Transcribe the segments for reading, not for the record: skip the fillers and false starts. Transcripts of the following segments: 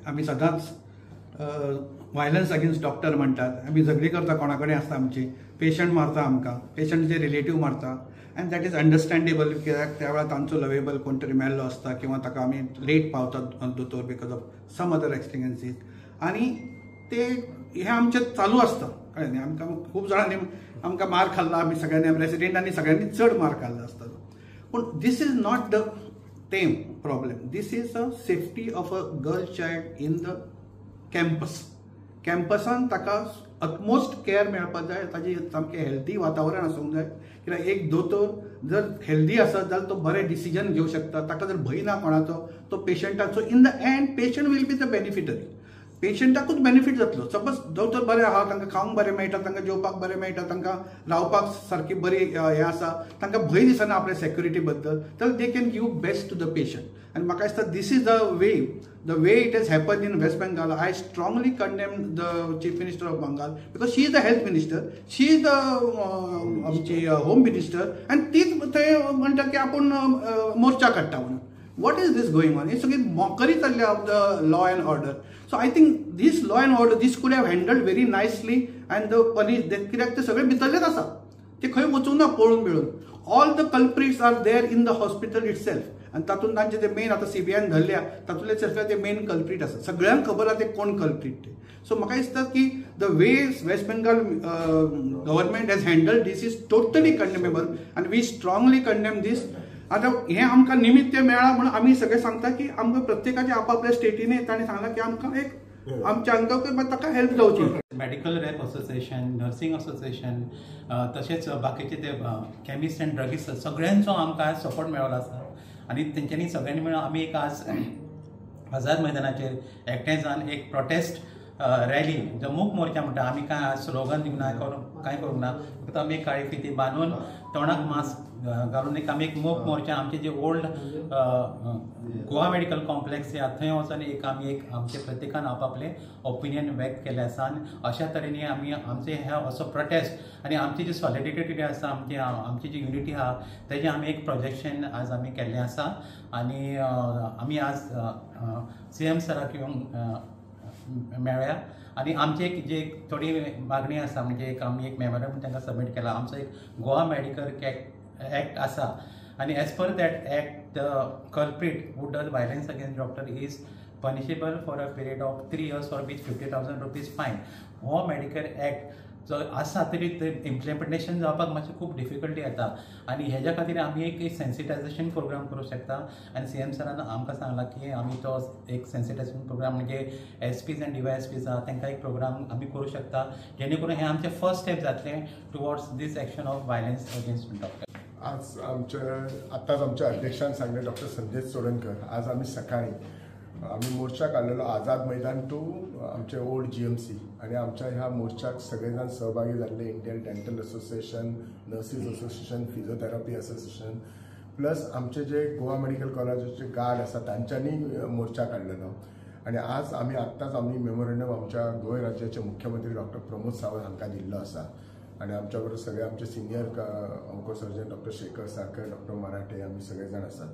आमी सदांच violence against doctor म्हणटात, आमी झगडी करता कोणा कडेन आसता, आमची पेशंट मारता आमकां, पेशंटचे रिलेटीव मारता, आनी that is understandable कित्याक त्या वेळार तांचो लवेबल कोण तरी मेल्लो आसता किंवा ताका आमी लेट पावतात दोतोर because of some other exigencies, आनी ते हें आमचें चालू आसता, कळ्ळें न्ही. आमकां खूब जाणांनी आमकां मार खाल्ला, आमी सगळ्यांनी रेसिडेंटांनी सगळ्यांनी चड मार खाल्लो आसता. पूण this is not the same problem, this is a safety of a girl child in the campus. कॅम्पसान ताका अटमोस्ट केअर मेळपाक जाय, ताजी सामकें हेल्दी वातावरण आसूंक जाय, कित्याक एक दोतोर जर हेल्दी आसत जाल्यार तो बरें डिसिजन घेवंक शकता, ताका जर भंय ना कोणाचो, तो पेशंटाचो in the end patient will be the beneficiary, पेशंटाकूच benefit जातलो. सपोज दोतोर बरे आहा, तांकां खावंक बरें मेळटा, तांकां जेवपाक बरें मेळटा, तांकां रावपाक सारकी बरी हें आसा, तांकां भंय दिसना आपल्या सेक्युरिटी बद्दल, तर they can give best to the patient. आनी म्हाका दिसता this is the way it has happen in West Bengal. I strongly condemn the chief minister of Bengal because she is the health minister, she is the आमची home minister, आनी तीच थंय म्हणटा की आपूण मोर्चा काडटा म्हणून. What is this going on? ही सगळी मॉकरी चल्ल्या of the law and order. So I think this law and order this could have handled very nicely and the police, कित्याक ते सगळे भितरलेच आसा, ते खंय वचूंक ना पळून बिळून. All the culprits are there in the hospital itself, आनी तातूंत तांचे ते मेन आतां सीबीआयन धरल्या तातूंतले सगळे ते मेन कल्प्रीट आसा, सगळ्यांक खबर आसा ते कोण कल्प्रीट ते. सो म्हाका दिसता की the way West Bengal government has handled this is totally condemnable आनी we strongly condemn दीस. आतां हें आमकां निमित्त मेळ्ळां म्हणून आमी सगळे सांगता की आमकां प्रत्येकाच्या आपापल्या स्टेटीने ताणें सांगलां की आमकां एक आमच्या हांकां ताका हेल्प जावची. Medical rep association, nursing association, तशेंच बाकीचे ते केमिस्ट अँड ड्रगिस्ट सगळ्यांचो आमकां आज सपोर्ट मेळ्ळो आसा आनी तेंच्यांनी सगळ्यांनी मेळून आमी एक आज आझाद मैदानाचेर एकठांय जावन एक प्रोटेस्ट रॅली जो मूक मोर्चा म्हणटा, आमी कांय आज स्लोगन दिवंक ना, कांय करूंक ना, फक्त आमी काळी फिती बांदून तोंडाक मास्क घालून एक आमी एक मूक मोर्चा आमचे जे ओल्ड गोवा मेडिकल कॉम्प्लेक्स आहा थंय वचून एक आमी एक आमचे प्रत्येकान आपापले ओपिनियन व्यक्त केले आसा. आनी अशा तरेन आमी आमचे हे असो प्रोटेस्ट आनी आमची जी सॉलिडिटी आसा, आमची आमची जी युनिटी आहा तेजें आमी एक प्रोजेक्शन आज आमी केल्लें आसा. आनी आमी आज सीएम सराक येवन मेळ्ळ्या आनी आमची एक जी थोडी मागणी आसा, म्हणजे एक आमी एक मेमोरंडम तांकां सबमीट केला. आमचो एक गोवा मेडिकल एक्ट आसा आनी as per that act the culprit who does violence against doctor is punishable for a period of 3 years or with 50,000 rupees fine. हो मेडिकल एक्ट जो आसा तरी ते इम्प्लिमेंटेशन जावपाक मातशें खूब डिफिकल्टी येता आनी हेज्या खातीर आमी एक सेन्सिटायझेशन प्रोग्राम करूंक शकता. आनी सीएम सरान आमकां सांगलां की आमी तो एक सेन्सिटायझेशन प्रोग्राम म्हणजे एसपीज आनी डीवायएसपीज आहा तांकां एक प्रोग्राम आमी करूंक शकता, जेणे करून हें आमचें फर्स्ट स्टेप जातलें towards this action of violence against doctor. आज आमच्या आत्ताच आमच्या अध्यक्षान सांगले डॉक्टर संदेश चोडणकर, आज आमी सकाळी आमी मोर्चा काडलेलो आझाद मैदान टू आमचे ओल्ड GMC आनी आमच्या ह्या मोर्चाक सगळे जाण सहभागी जाल्ले, Indian dental association, nurses association, physiotherapy association, plus आमचे जे गोवा मेडिकल कॉलेजाचे गार्ड आसा तांच्यांनी मोर्चा काडलेलो. आनी आज आमी आत्ताच आमी मेमोरेंडम आमच्या गोंय राज्याचे मुख्यमंत्री डॉक्टर प्रमोद सावंत हांकां दिल्लो आसा आनी आमच्या बरोबर सगळे आमचे senior onco surgeon doctor Shekhar Sarkar, doctor Marathe, आमी सगळे जाण आसात.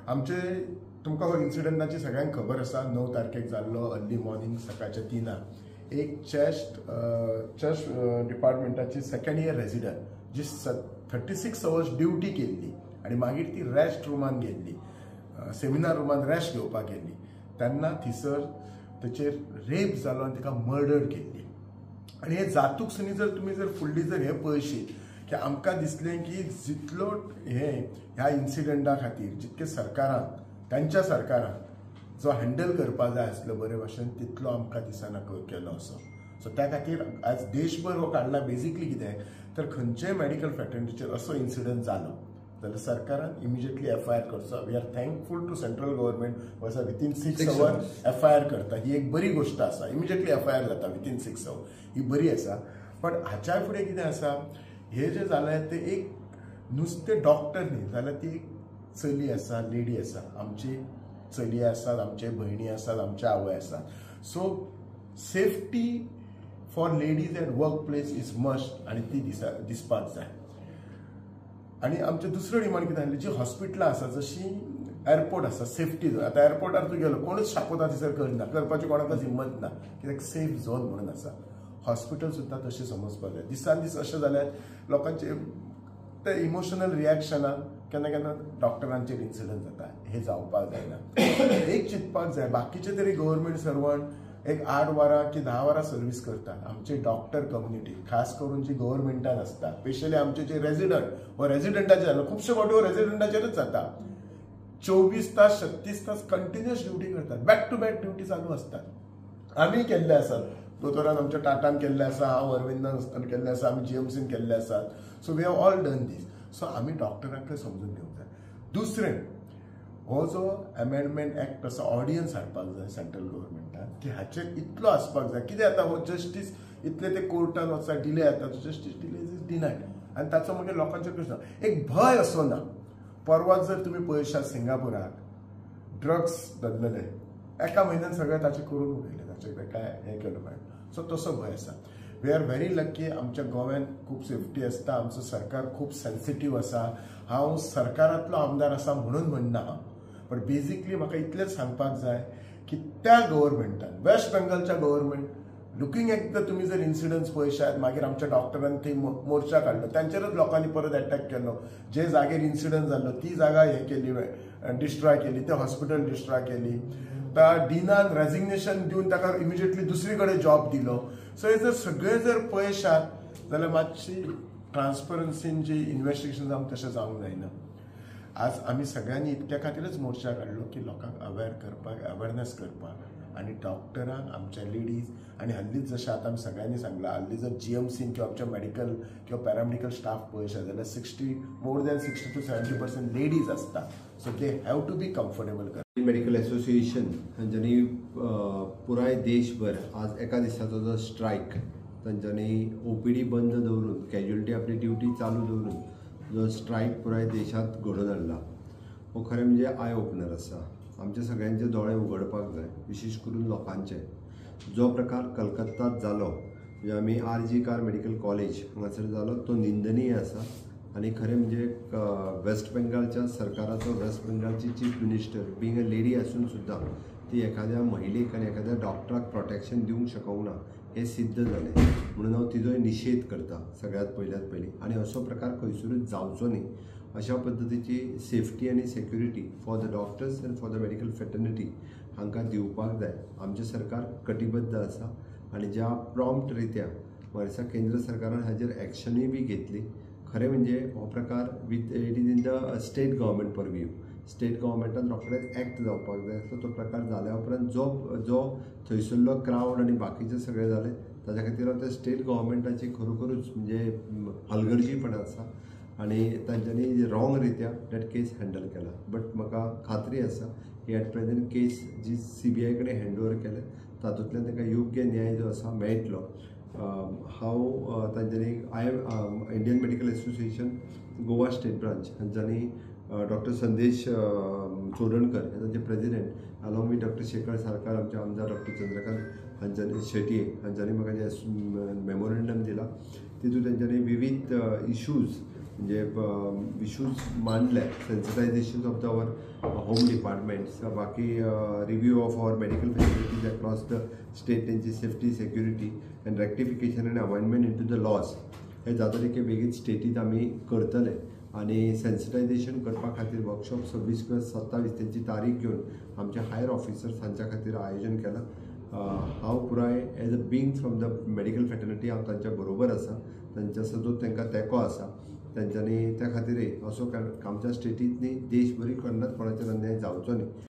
आमचे तुमकां हो इन्सिडंटाची सगळ्यांक खबर आसा, 9 तारखेक जाल्लो अर्ली मॉर्निंग सकाळच्या 3 एक चेस्ट डिपार्टमेंटाची सेकंड इयर रेजिडंट जी 36 अवर्स ड्युटी केल्ली आनी मागीर ती रेस्ट रुमान गेल्ली, सेमिनार रुमान रेस्ट घेवपाक गेल्ली, तेन्ना थंयसर तेचेर रेप जालो आनी तिका मर्डर केल्ली. आनी हे जातूक सुनी जर तुमी जर फुडली जर हें पळयशीत की आमकां दिसलें की जितलो हे ह्या इन्सिडंटा खातीर जितके सरकारान तांच्या सरकारान जो हँडल करपाक जाय आसलो बरे भाशेन तितलो आमकां दिसना केलो असो. सो त्या खातीर आज देशभर हो काडला. बेजिकली कितें तर खंयचेय मेडिकल फ्रेटर्निटीचेर असो इन्सिडंट जालो जाल्यार सरकारान इमिजिएटली FIR करचो. We are thankful to central government वसा विथीन 6 our FIR करता, ही एक बरी गोश्ट आसा. इमिजिएटली FIR जाता विथीन 6 our, ही बरी आसा. पण हाच्या फुडें कितें आसा, हे जें जालें तें एक नुस्तें डॉक्टर न्ही जाल्यार ती एक चली आसा, लेडी आसा, आमची चली आसात, आमचे भयणी आसात, आमच्या आवय आसात. So safety for ladies at work place is must आनी ती दिसपाक जाय. आनी आमचें दुसरो डिमांड कितें आसली, जी हॉस्पिटलां आसा जशीं एअरपोर्ट आसा सेफ्टी झोन, आतां एअरपोर्टार तूं गेलो कोणूच शापोता थंयसर करना, करपाची कोणाकच हिंमत ना, कित्याक सेफ झोन म्हणून आसा. हॉस्पिटल सुद्दां तशें समजपाक जाय. दिसान दीस अशें जाल्यार लोकांचे ते इमोशनल रिएक्शनान केन्ना केन्ना डॉक्टरांचेर इन्सिडंट जाता. हे जावपाक जायना. एक चिंतपाक जाय, बाकीचे तरी गव्हर्मेंट सर्वंट एक 8 वरां की 10 वरां सर्वीस करतात. आमचे डॉक्टर कम्युनिटी खास करून जी गव्हर्मेंटान आसता, स्पेशली आमचे जे रेजिडंट हो रेजिडंटाचेर जालो, खुबशे फावटी हो रेजिडंटाचेरच जाता. 24 तास 36 तास कंटिन्युअस ड्युटी करतात, बॅक टू बॅक ड्युटी चालू आसतात. आमी केल्ले आसात, दोतोरान आमच्या टाटान केल्ले आसा, हांव अरविंदान आसतना केल्ले आसा, आमी जीएमसीन केल्ले आसात. So we have all done these. So आमी डॉक्टरांकय समजून घेवंक जाय. दुसरें, हो जो अमेंडमेंट एक्ट आसा ऑडियन्स हाडपाक जाय सेंट्रल गव्हर्मेंटान की हाचेर इतलो आसपाक जाय. कितें जाता, हो जस्टीस इतले ते कोर्टान वचता, डिले जाता, जस्टीस डिले is denied आनी ताचो मागीर लोकांचेर प्रश्न एक भंय असो ना. परवाच जर तुमी पळयशात सिंगापुराक ड्रग्स धरलेले, एका म्हयन्यान सगळें ताचें करून उडयलें, ताचें काय हें केलें मेळ्ळें. सो तसो भंय आसा. We are very lucky, आमच्या गोव्यान खूब सेफ्टी आसता, आमचो सरकार खूब सेन्सिटीव आसा. हांव सरकारांतलो आमदार आसा म्हणून म्हणना, बट बेजिकली म्हाका इतलेंच सांगपाक जाय की त्या गव्हर्मेंटान, वेस्ट बेंगलच्या गव्हर्मेंट लुकींग एट the तुमी जर इन्सिडंट्स पळयशात, मागीर आमच्या डॉक्टरान थंय मोर्चा काडलो, तांचेरच लोकांनी परत एटॅक केलो. जे जागेर इन्सिडंट जाल्लो ती जागा हे केली, डिस्ट्रॉय केली, ते हॉस्पिटल डिस्ट्रॉय केली. त्या डिनान रेजिग्नेशन दिवन ताका इमिजिएटली दुसरी कडेन जॉब दिलो. सो हे जर सगळे जर पळयशात जाल्यार मातशी ट्रान्सपरन्सीन जी इन्वेस्टिगेशन जावंक तशें जावंक जायना. आज आमी सगळ्यांनी इतक्या खातीरच मोर्चा काडलो की लोकांक अवेर करपाक, अवेरनेस करपाक आनी डॉक्टरांक, आमच्या लेडीज आनी हल्लीच जशें आतां आमी सगळ्यांनी सांगलां, हल्ली जर जीएमसीन किंवा आमच्या मेडिकल किंवा पॅरामेडिकल स्टाफ पळयशात जाल्यार 60 more than 60 to 70% ladies आसता. So they have to be comfortable. Medical association हांच्यांनी पुराय देशभर आज एका दिसाचो जो स्ट्रायक तांच्यांनी ओपीडी बंद दवरून, कॅज्युअलिटी आपली ड्युटी चालू दवरून जो स्ट्रायक पुराय देशांत घडोवन हाडला, हो खरें म्हणजे I opener आसा. आमचे सगळ्यांचे दोळे उगडपाक जाय, विशेश करून लोकांचे. जो प्रकार कलकत्तात जालो, म्हणजे आमी R G car medical college हांगासर जालो, तो निंदनीय आसा. आनी खरें म्हणजे वेस्ट बेंगालच्या सरकाराचो, waste बेंगालची chief minister being a lady आसून सुद्दां ती एखाद्या महिलेक आनी एखाद्या डॉक्टराक प्रोटेक्शन दिवंक शकना हें सिद्ध जालें. म्हणून हांव तिजोय निशेध करता सगळ्यांत पयल्यात पयलीं. आनी असो प्रकार खंयसरूच जावचो न्ही अशा पद्दतीची सेफ्टी आनी security for the doctors and for the medical fraternity हांकां दिवपाक जाय. आमचें सरकार कटिबद्ध आसा आनी ज्या प्रॉम्प्ट रित्या वर्सा केंद्र सरकारान हाजेर एक्शनूय बी घेतली, खरें म्हणजे हो प्रकार with it is in the state government purview. State गव्हर्मेंटान रोखडेच एक्ट जावपाक जाय आसलो. तो प्रकार जाल्या उपरांत जो जो थंयसरलो क्रावड आनी बाकीचे सगळें जालें, ताच्या खातीर हांव त्या स्टेट गव्हर्मेंटाची खरोखरूच म्हणजे हलगर्जीपणां आसा आनी तांच्यांनी रॉंग रित्या that case handle केला. बट म्हाका खात्री आसा की एट प्रेझेंट केस जी सीबीआय कडेन हँड ओवर केल्या, तातूंतल्यान तांकां योग्य न्याय जो आसा मेळटलो. हांव तांच्यांनी I Indian Medical Association Goa State Branch हांच्यांनी डॉक्टर संदेश चोडणकर हे तांचे president, along with doctor Shekhar Sarkar, आमचे आमदार डॉक्टर चंद्रकांत हांच्यांनी शेटये हांच्यांनी म्हाका जें मेमोरेंडम दिलां, तितूंत तेंच्यांनी विवीध इशूज म्हणजे इशूज मांडले, sensitization of the our home departments, बाकी review of our medical facilities across the state, तेंची safety, security and rectification and amendment into the laws हे जाता तितके बेगीन स्टेटीत आमी करतले. आनी सेन्सिटायझेशन करपा खातीर वर्कशॉप 26 किंवा 27 तेंची तारीख घेवन आमचे हायर ऑफिसर्स हांच्या खातीर आयोजन केलां. हांव पुराय as a being from the medical fraternity हांव तांच्या बरोबर आसा, तांच्या सदोत तांकां तेंको आसा तेंच्यांनी. त्या खातीरय असो आमच्या स्टेटींत न्ही, देशभरूय केन्नाच कोणाचेर अन्याय जावचो न्ही.